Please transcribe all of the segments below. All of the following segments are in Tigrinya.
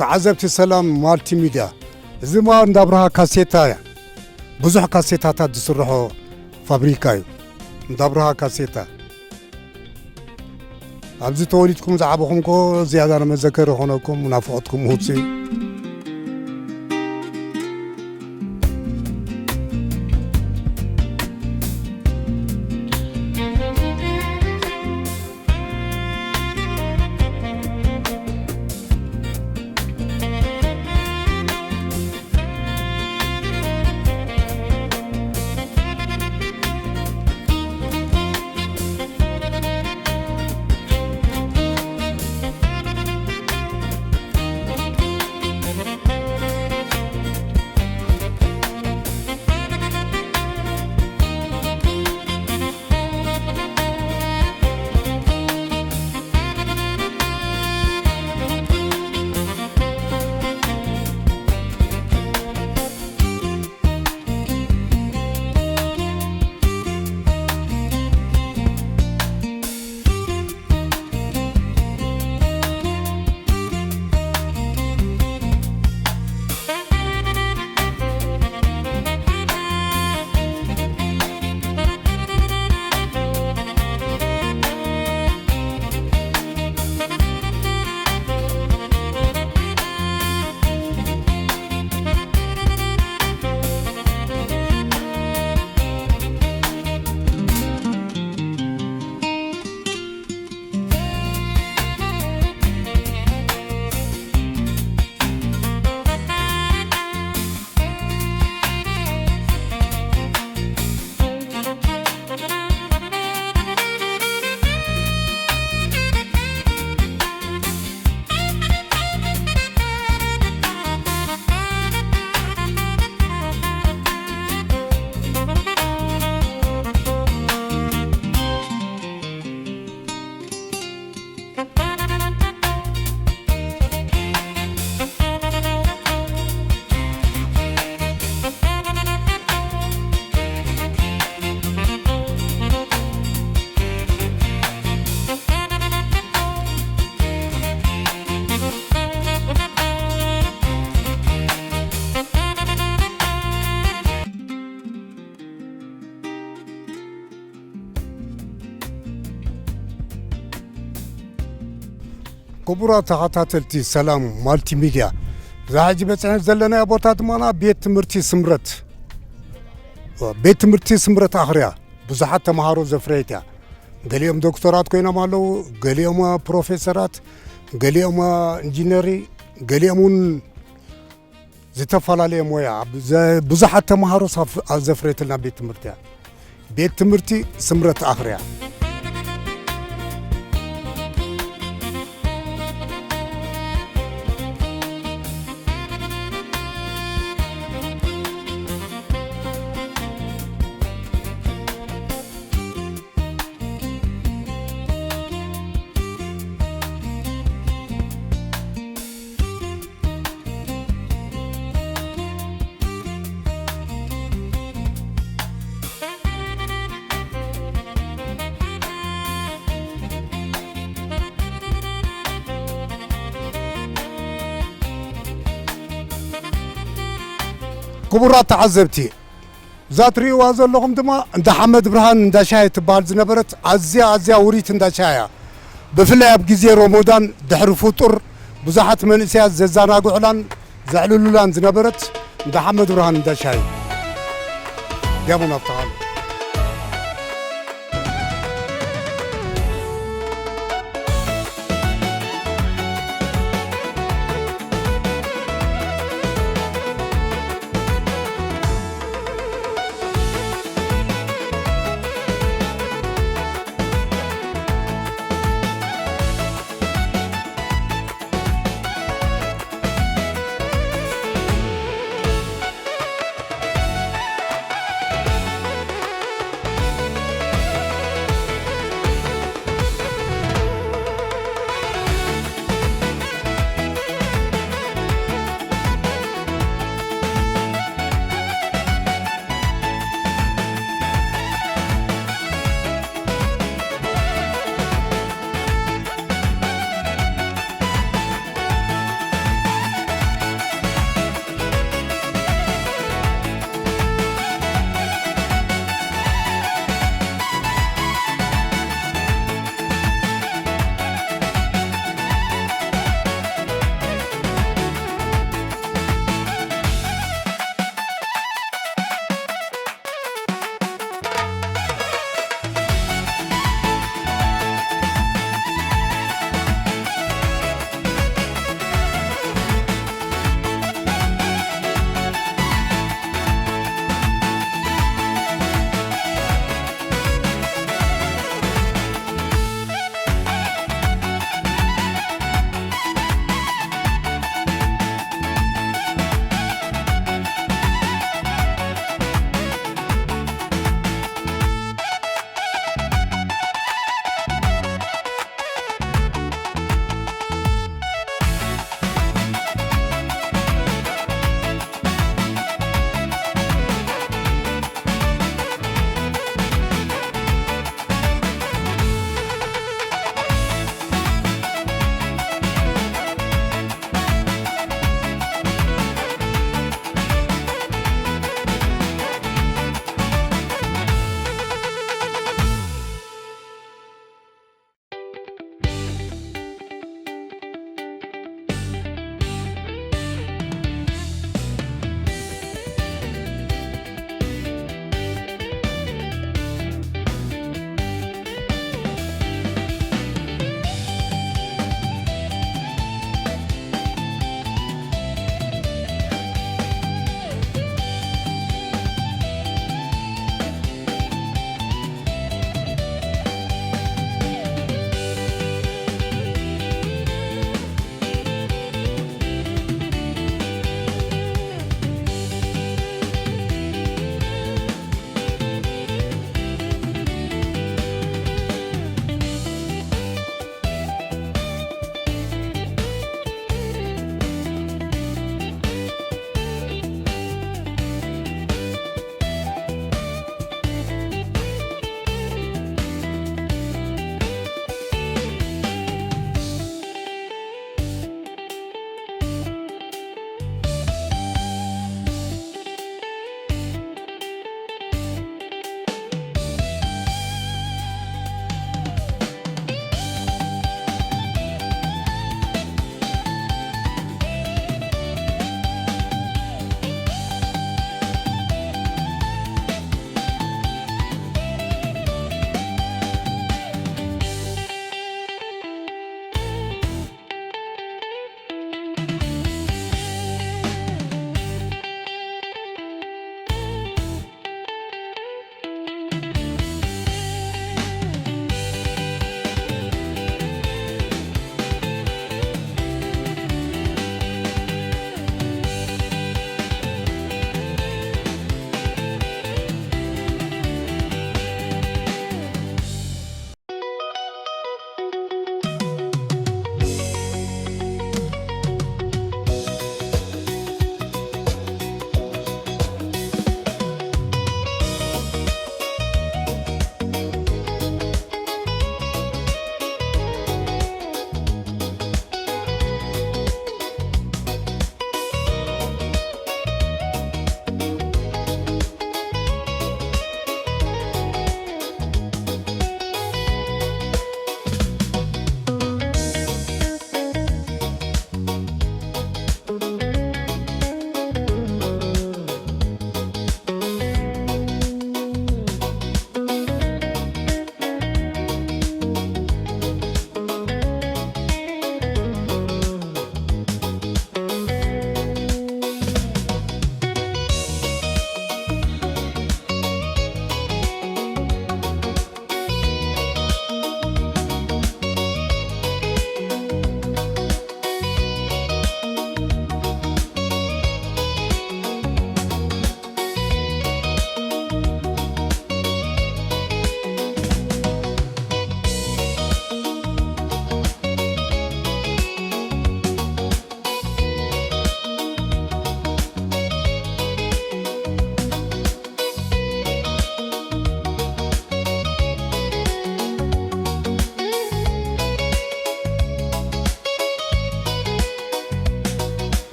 ተዓዘብቲ ሰላም ማልቲ ሚድያ፣ እዚ ድማ እንዳ ኣብርሃ ካሴታ እያ። ብዙሕ ካሴታታት ዝስርሖ ፋብሪካ እዩ እንዳ ኣብርሃ ካሴታ። ኣብዚ ተወሊድኩም ዝዓበኹም ኮ ዝያዳ ንመዘከሪ ይኾነኩም፣ ናፍቖትኩም ውፅእ። ክቡራት ተኸታተልቲ ሰላም ማልቲሚድያ፣ እዛ ሕጂ በፂሐን ዘለናዮ ቦታ ድማ ቤት ትምህርቲ ስምረት፣ ቤት ትምህርቲ ስምረት ኣኽርያ ብዙሓት ተምሃሮ ዘፍረየት እያ። ገሊኦም ዶክተራት ኮይኖም ኣለዉ፣ ገሊኦም ፕሮፌሰራት፣ ገሊኦም ኢንጂነሪ፣ ገሊኦም እውን ዝተፈላለየ ሞያ ኣብ ዘ-፣ ብዙሓት ተምሃሮ ሳፍ-፣ ኣብ ዘፍረየትልና ቤት ትምህርቲ እያ። ቤት ትምህርቲ ስምረት ኣኽርያ። ክቡራት ተዓዘብቲ፣ እዛ ትርእይዋ ዘለኹም ድማ እንዳ ሓመድ ብርሃን እንዳ ሻሂ ትበሃል ዝነበረት ኣዝያ፣ ኣዝያ ውሪት እንዳ ሻሂ እያ። ብፍላይ ኣብ ግዜ ሮሞዳን ድሕሪ ፍጡር ብዙሓት መንእሰያት ዘዘናግዑላን ዘዕልሉላን ዝነበረት እንዳ ሓመድ ብርሃን እንዳ ሻሂ። ዲያሞን ኣብተኻሉ።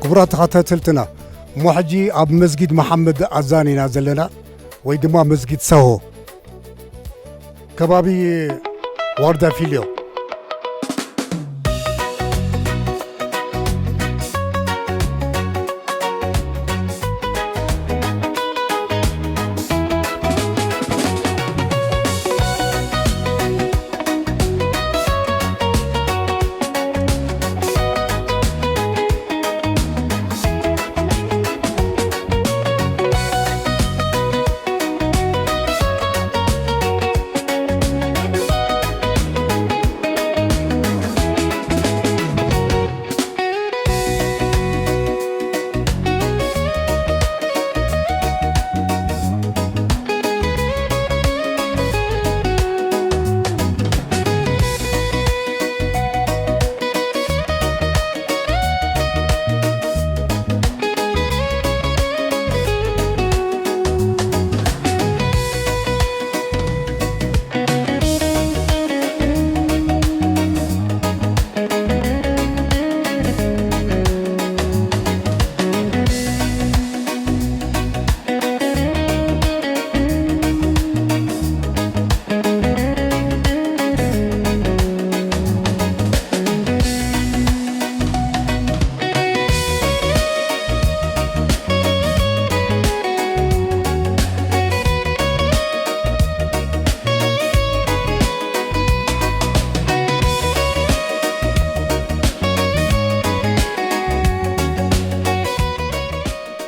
ክቡራት ተኸታተልትና፣ እሞ ሕጂ ኣብ መስጊድ መሓመድ ኣዛን ኢና ዘለና፣ ወይ ድማ መስጊድ ሳሆ፣ ከባቢ ዋርዳ ፊልዮ።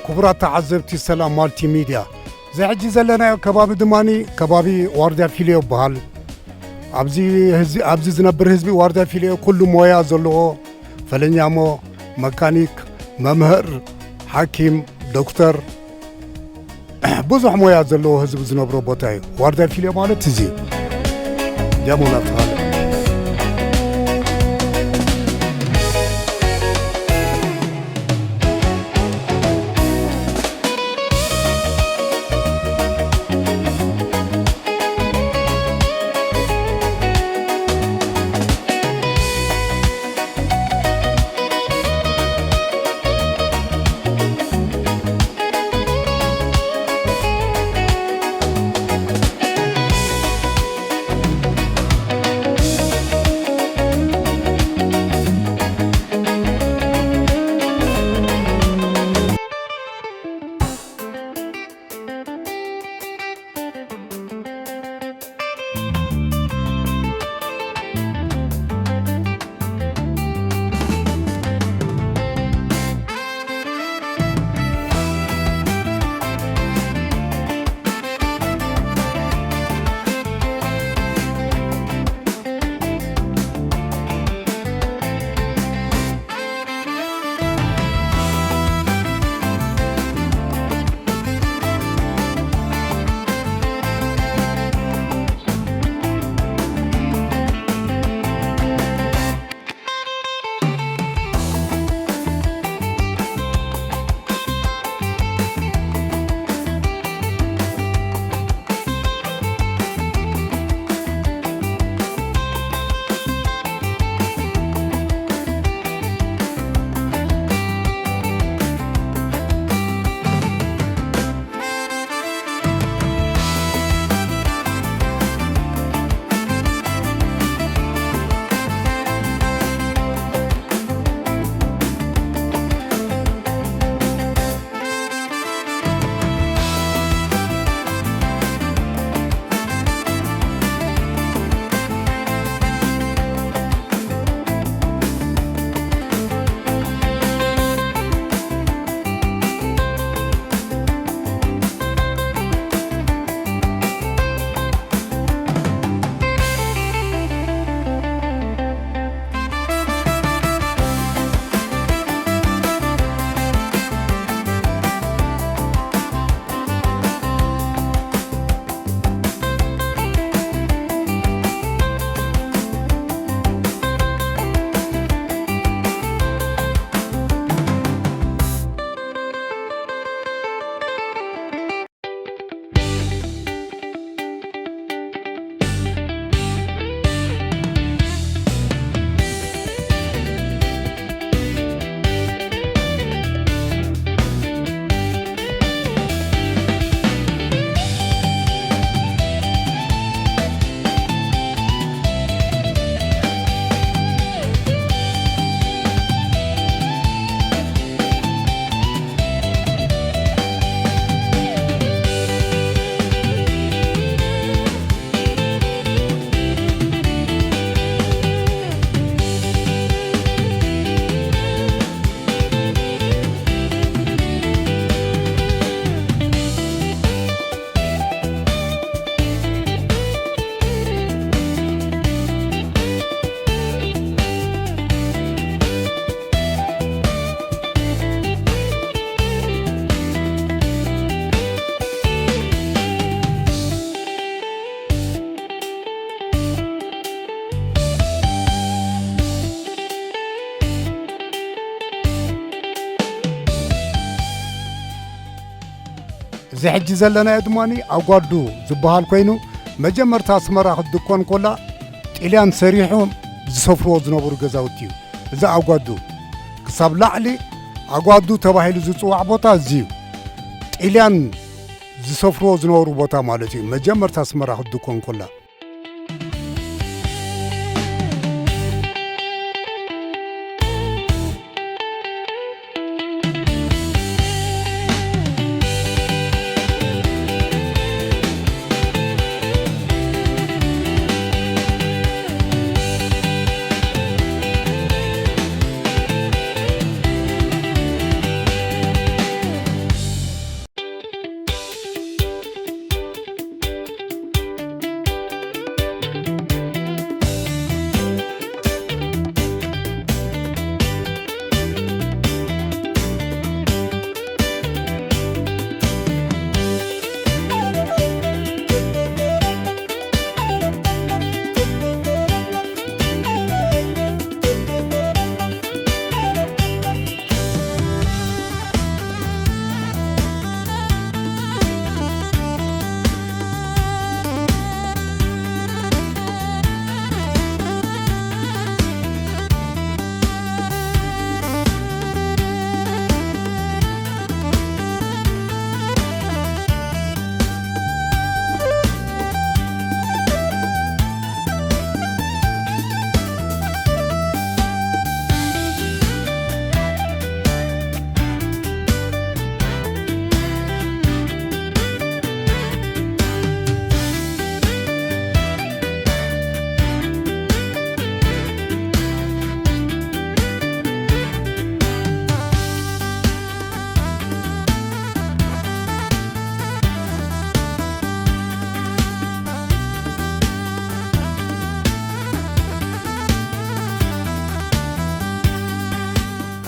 ክቡራት ተዓዘብቲ ሰላም ማልቲ ሚድያ፣ እዚ ሕጂ ዘለናዮ ከባቢ ድማ ከባቢ ዋርድያ ፊልዮ ይበሃል። ኣብዚ ህዝ-፣ ኣብዚ ዝነብር ህዝቢ ዋርድያ ፊልዮ ኩሉ ሞያ ዘለዎ፣ ፈለኛሞ፣ መካኒክ፣ መምህር፣ ሓኪም፣ ዶክተር፣ ብዙሕ ሞያ ዘለዎ ህዝቢ ዝነብሮ ቦታ እዩ። ዋርድያ ፊልዮ ማለት እዚ ጃሞ እናተባህለ። እዚ ሕጂ ዘለናዮ ድማ ኣጓዱ ዝበሃል ኮይኑ፣ መጀመርታ ኣስመራ ክትድኮን ኮላ ጥልያን ሰሪሖም ዝሰፍርዎ ዝነበሩ ገዛውቲ እዩ። እዚ ኣጓዱ ክሳብ ላዕሊ ኣጓዱ ተባሂሉ ዝጽዋዕ ቦታ እዚ እዩ። ጥልያን ዝሰፍርዎ ዝነበሩ ቦታ ማለት እዩ። መጀመርታ ኣስመራ ክትድኮን ኮላ።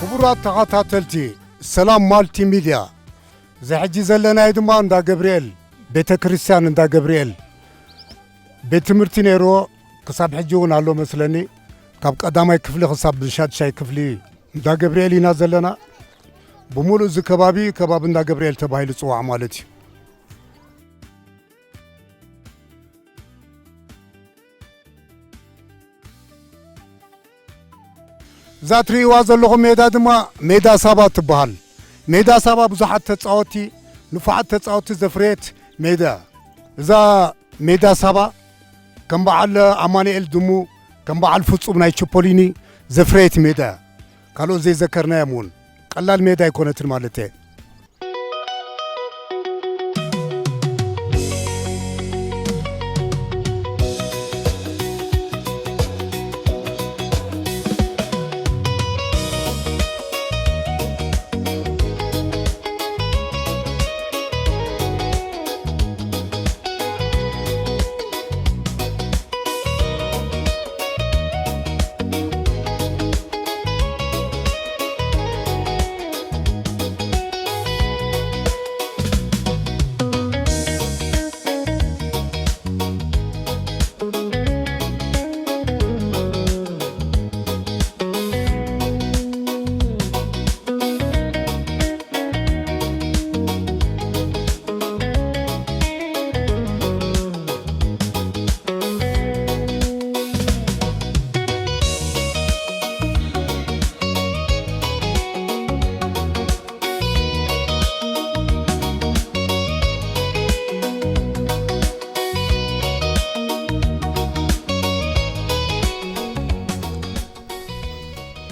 ክቡራት ተኸታተልቲ ሰላም ማልቲ ሚድያ፣ እዚ ሕጂ ዘለናዮ ድማ እንዳ ገብርኤል፣ ቤተ ክርስቲያን እንዳ ገብርኤል። ቤት ትምህርቲ ነይርዎ፣ ክሳብ ሕጂ እውን ኣሎ መስለኒ። ካብ ቀዳማይ ክፍሊ ክሳብ ሻድሻይ ክፍሊ እንዳ ገብርኤል ኢና ዘለና። ብምሉእ እዚ ከባቢ፣ ከባቢ እንዳ ገብርኤል ተባሂሉ ዝፅዋዕ ማለት እዩ። እዛ ትርእይዋ ዘለኹም ሜዳ ድማ ሜዳ ሳባ ትበሃል። ሜዳ ሳባ ብዙሓት ተጻወትቲ፣ ንፉዓት ተጻወትቲ ዘፍረየት ሜዳ። እዛ ሜዳ ሳባ ከም በዓል ኣማኑኤል ድሙ፣ ከም በዓል ፍጹም ናይ ቺፖሊኒ ዘፍረየት ሜዳ እያ። ካልኦት ዘይዘከርናዮም እውን ቀላል ሜዳ ኣይኮነትን ማለት እየ።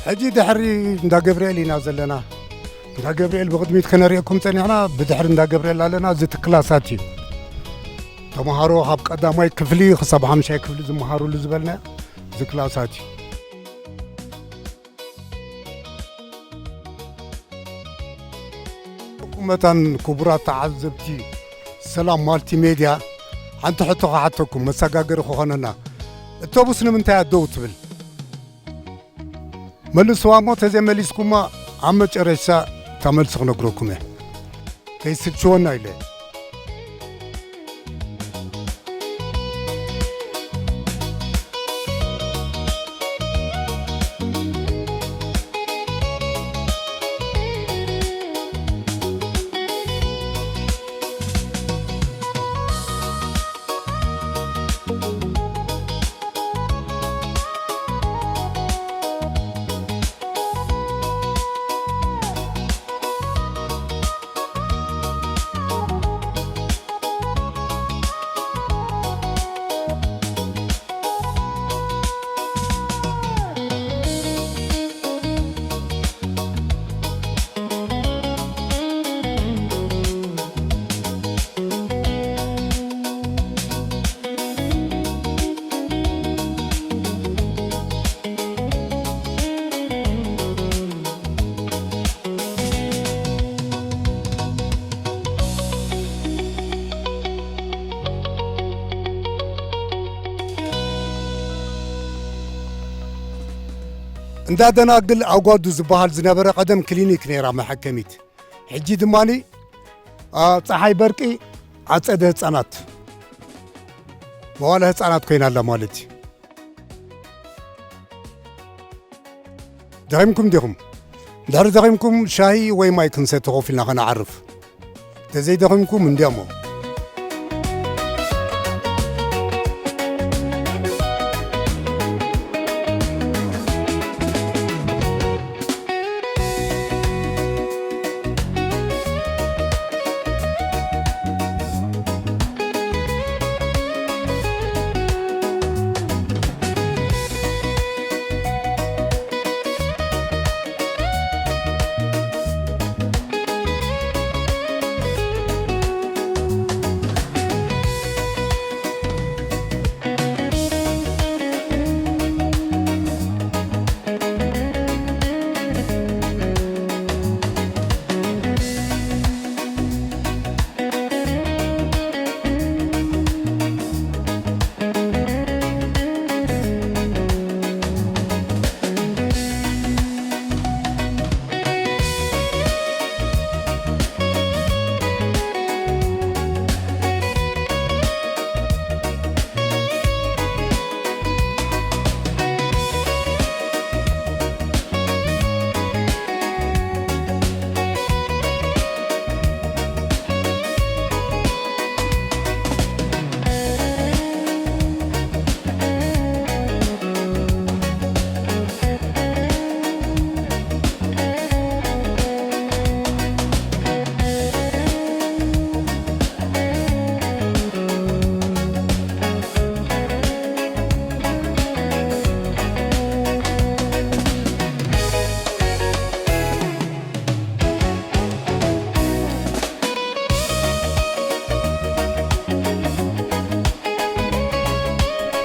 ሕጂ ድሕሪ እንዳ ገብርኤል ኢና ዘለና። እንዳ ገብርኤል ብቕድሚት ከነርእየኩም ጸኒሕና፣ ብድሕሪ እንዳ ገብርኤል ኣለና። እዚ እቲ ክላሳት እዩ። ተምሃሮ ካብ ቀዳማይ ክፍሊ ክሳብ ሓምሻይ ክፍሊ ዝመሃሩሉ ዝበልና እዚ ክላሳት እዩ። መታን ክቡራት ተዓዘብቲ ሰላም ማልቲ ሜድያ፣ ሓንቲ ሕቶ ክሓተኩም መሰጋገሪ ክኾነና። እቶቡስ ንምንታይ እያ ደው ትብል? መልስዋ እሞ ተዘይመሊስኩማ ኣብ መጨረሻ እታ መልሲ ክነግረኩም እየ። ከይስልችወና ኢለ። እንዳ ደናግል ኣጓዱ ዝበሃል ዝነበረ ቀደም ክሊኒክ ነይራ መሐከሚት። ሕጂ ድማኒ፣ ኣ፣ ፀሓይ በርቂ ኣፀደ ህፃናት፣ መዋለ ህፃናት ኮይና ኣላ ማለት እዩ። ደኺምኩም ዲኹም? ድሕሪ ደኺምኩም ሻሂ ወይ ማይ ክንሰቲ ኮፍ ኢልና ከነዓርፍ። ተዘይደኺምኩም እንዲያሞ።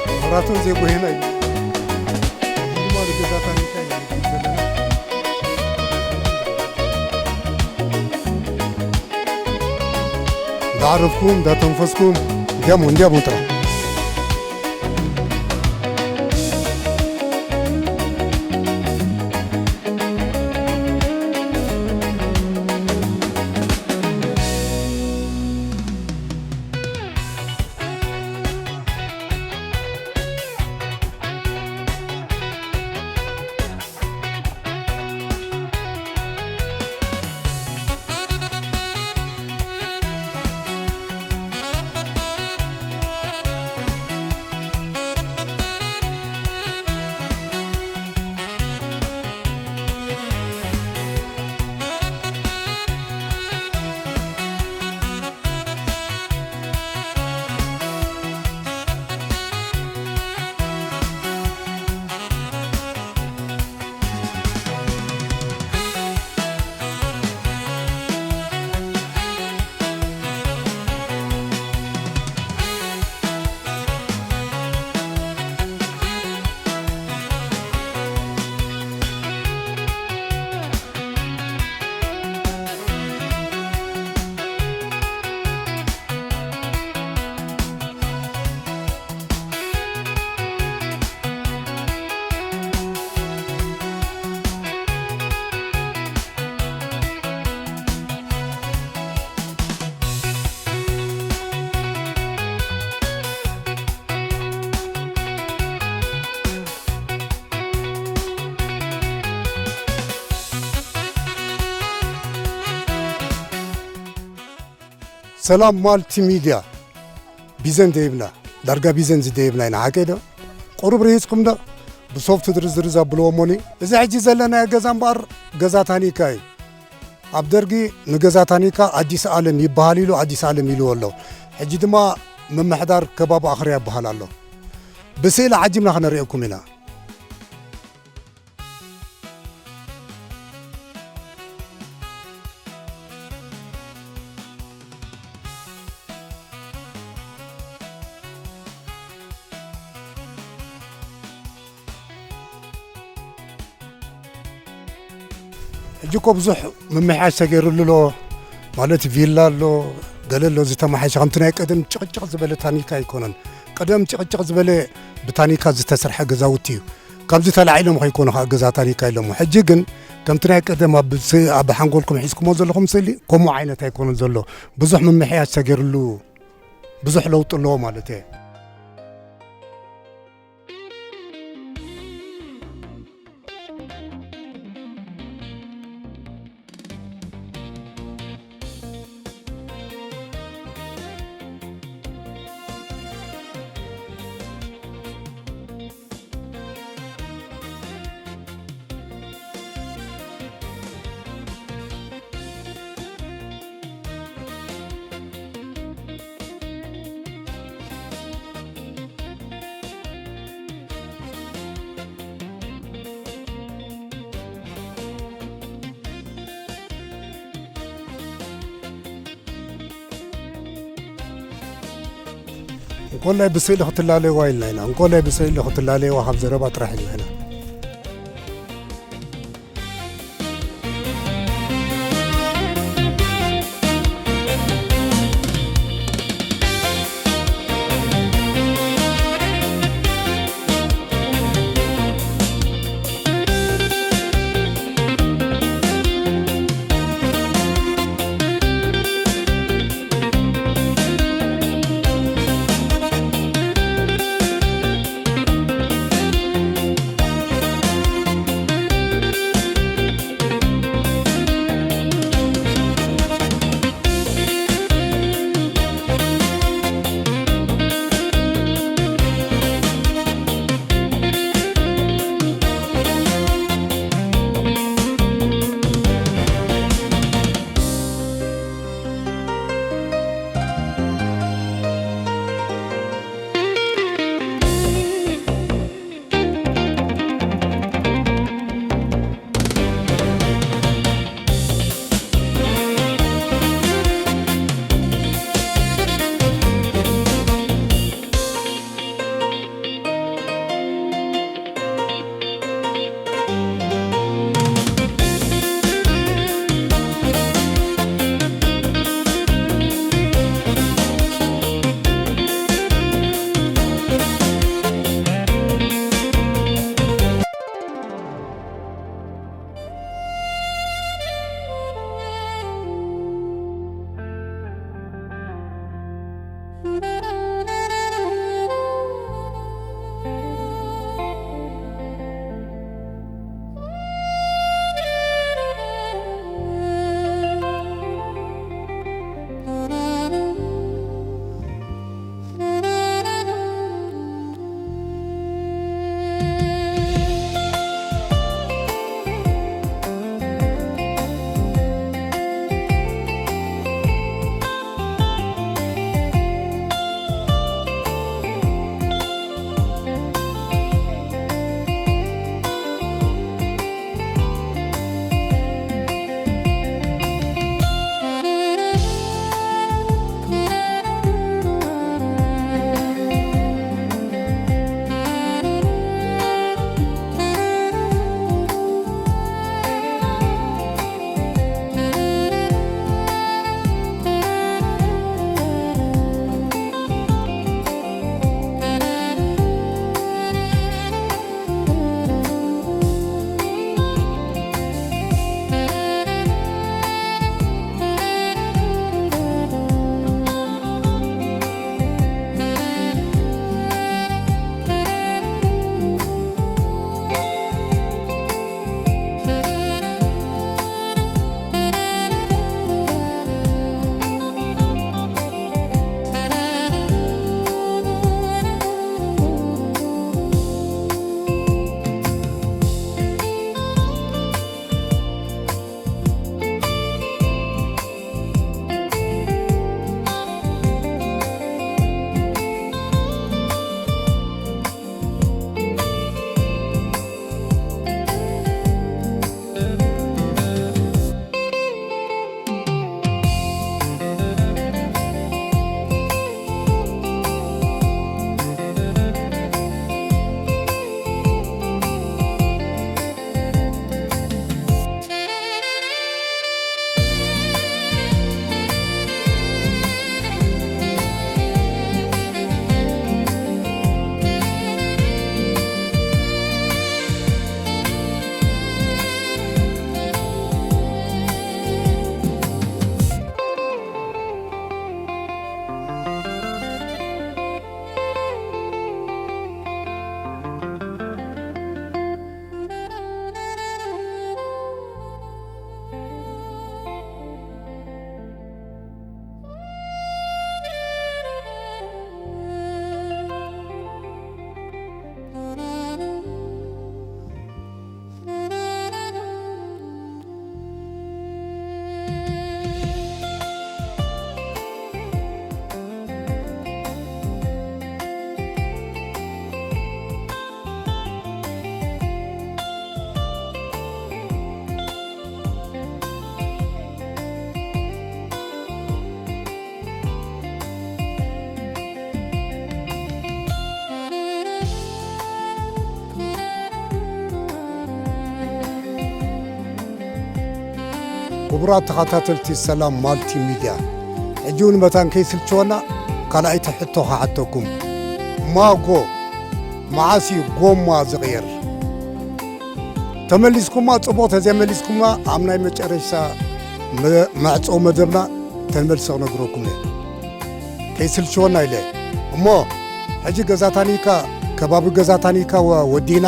መብራቱን ዜጎሄና እዩ። ድማ ንገዛታ እንታይ እዩ ዘለና? እንዳዓረፍኩም፣ እንዳተንፈስኩም፣ እንዲያሞ፣ እንዲያሞ ጥራሕ። ሰላም ማልቲ ሚድያ። ቢዘን ደይብና፣ ዳርጋ ቢዘን ዝደይብና ኢና፣ ሓቀይ ዶ? ቁሩብ ርሂጽኩም ዶ? ብሶፍት ድርዝርዝ ኣብልዎ እሞኒ። እዚ ሕጂ ዘለናዮ ገዛ እምበኣር ገዛ ታኒካ እዩ። ኣብ ደርጊ ንገዛ ታኒካ ኣዲስ ኣለም ይበሃል ኢሉ ኣዲስ ኣለም ኢልዎ ኣሎ። ሕጂ ድማ ምምሕዳር ከባቢ ኣኽርያ ይበሃል ኣሎ። ብስእሊ ዓጂብና ከነርእየኩም ኢና። ሕጂ እኮ ብዙሕ ምምሕያሽ ተገይሩሉ ኣሎ። ማለት ቪላ ኣሎ፣ ገለ ኣሎ ዝተመሓየሸ። ከምቲ ናይ ቀደም ጭቕጭቕ ዝበለ ታኒካ ኣይኮነን። ቀደም ጭቕጭቕ ዝበለ ብታኒካ ዝተሰርሐ ገዛውቲ እዩ። ካብዚ ተላዒሎም ከይኮኑ ከዓ ገዛ ታሪካ ኢሎሞ። ሕጂ ግን ከምቲ ናይ ቀደም ኣብ ስ-፣ ኣብ ሓንጎልኩም ሒዝኩሞ ዘለኹም ስእሊ ከምኡ ዓይነት ኣይኮነን ዘሎ። ብዙሕ ምምሕያሽ ተገይርሉ፣ ብዙሕ ለውጢ ኣለዎ ማለት እየ። እንኮላይ ብስእሊ ክትላለይዋ ኢልና ኢና። እንኮላይ ብስእሊ ክትላለይዋ ካብ ዘረባ ጥራሕ ኢልና ኢና። ክቡራት ተኸታተልቲ ሰላም ማልቲ ሚድያ፣ ሕጂ እውን መታን ከይስልችወና ካልኣይቲ ሕቶ ክሓተኩም። ማጎ መዓስ እዩ ጎማ ዝቕየር? ተመሊስኩማ ጽቡቕ፣ ተዘይመሊስኩማ ኣብ ናይ መጨረሻ መ-፣ መዕጾ መደብና ተመልሰ ክነግረኩም እየ። ከይስልችወና ኢለ እሞ፣ ሕጂ ገዛ ታኒካ፣ ከባቢ ገዛ ታኒካ ወ-፣ ወዲና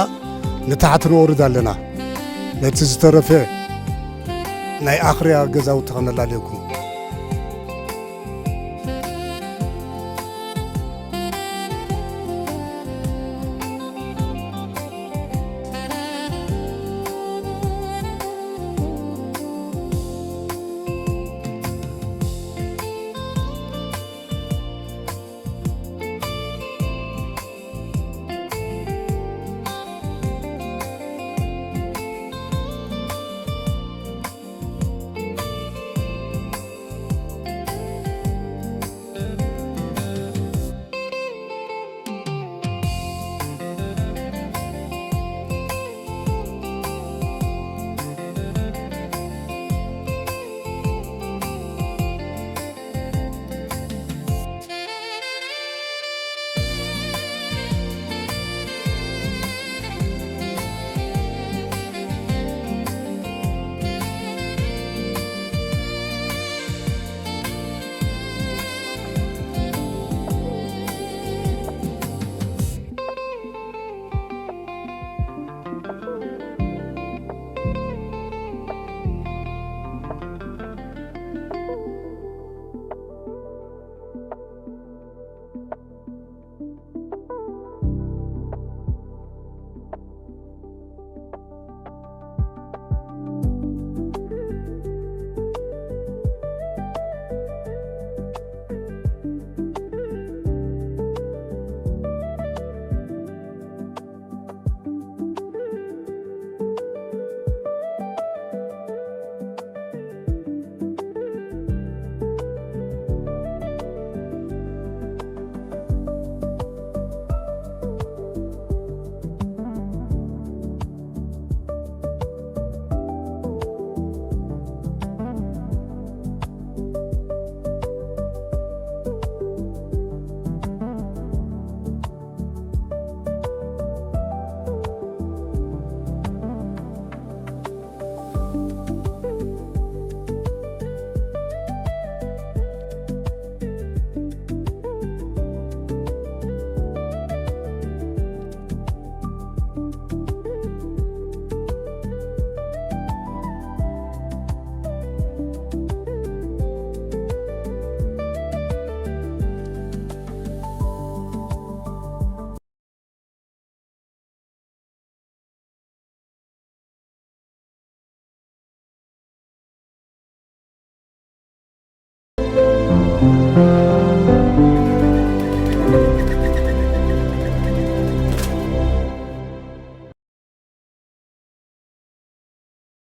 ንታሕቲ ንወርድ ኣለና። ነቲ ዝተረፈ ናይ ኣኽርያ ገዛውቲ ከነላልየኩም።